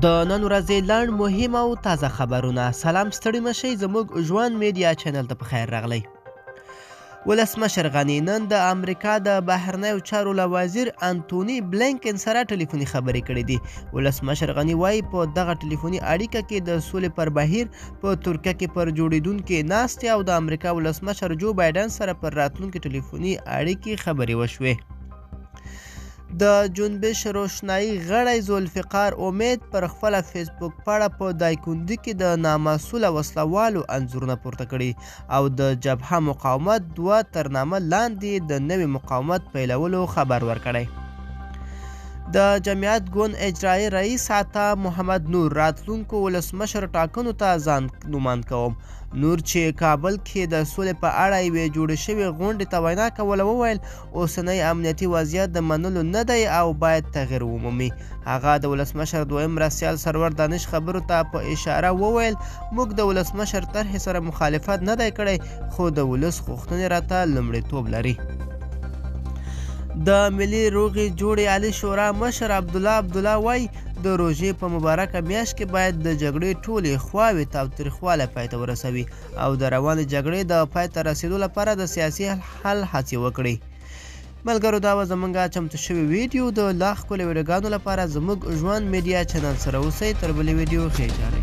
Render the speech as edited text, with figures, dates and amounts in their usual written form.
د نن ورځې لنډ مهم او تازه خبرونه. سلام، ستړي مشئ، زموږ ژوند میډیا چینل ته په خیر راغلی. ولسمشر غني نن د امریکا د بهرنیو چارو له وزیر انتوني بلینکن سره ټلیفوني خبرې کړې دي. ولسمشر غني وایي په دغه ټلیفوني اړیکه کې د سولې پر بهیر، په ترکیه کې پر جوړېدونکې ناستې او د امریکا ولسمشر جو بایډن سره پر راتلونکې ټلیفوني اړیکې خبرې وشوې. د جنبش روشنايي غړی ذوالفقار امید پر خپله فیسبوک پاڼه په دایکندي کې د نامسوله وسله والو انځورونه پورته کړي او د جبهه مقاومت 2 تر نامه لاندې د نوي مقاومت پیلولو خبر ورکړی. د جمعیت ګوند اجرایي رئیس عطا محمد نور راتلونکو ولسمشر ټاکنو ته ځان نوماند کوم. نور چې کابل کې د سولې په اړه یوې جوړې شوې غونډې ته وینا کوله وویل، اوسنی امنیتي وضعیت د منلو نه دی او باید تغیر ومومي. هغه د ولسمشر دویم مرستیال سرور دانش خبرو ته په اشاره وویل، موږ د ولسمشر طرحې سره مخالفت نه دی کړی، خو د ولس غوښتنې راته لومړیتوب لري. د ملي روغې جوړې عالي شورا مشر عبدالله عبدالله وایي، د روژې په مبارکه میاشت کې باید د جګړې ټولې خواوې تاوتریخوالی پای ته ورسوي او د روانې جګړې د پای ته رسېدو لپاره د سیاسي حل هڅې وکړي. ملګرو، دا وه زمونږ چمتو شوې ویډیو. د لا ښکلو ویډیوګانو لپاره زموږ ژوند میډیا چینل سره اوسئ. تر بلې ویډیو ښې چارې.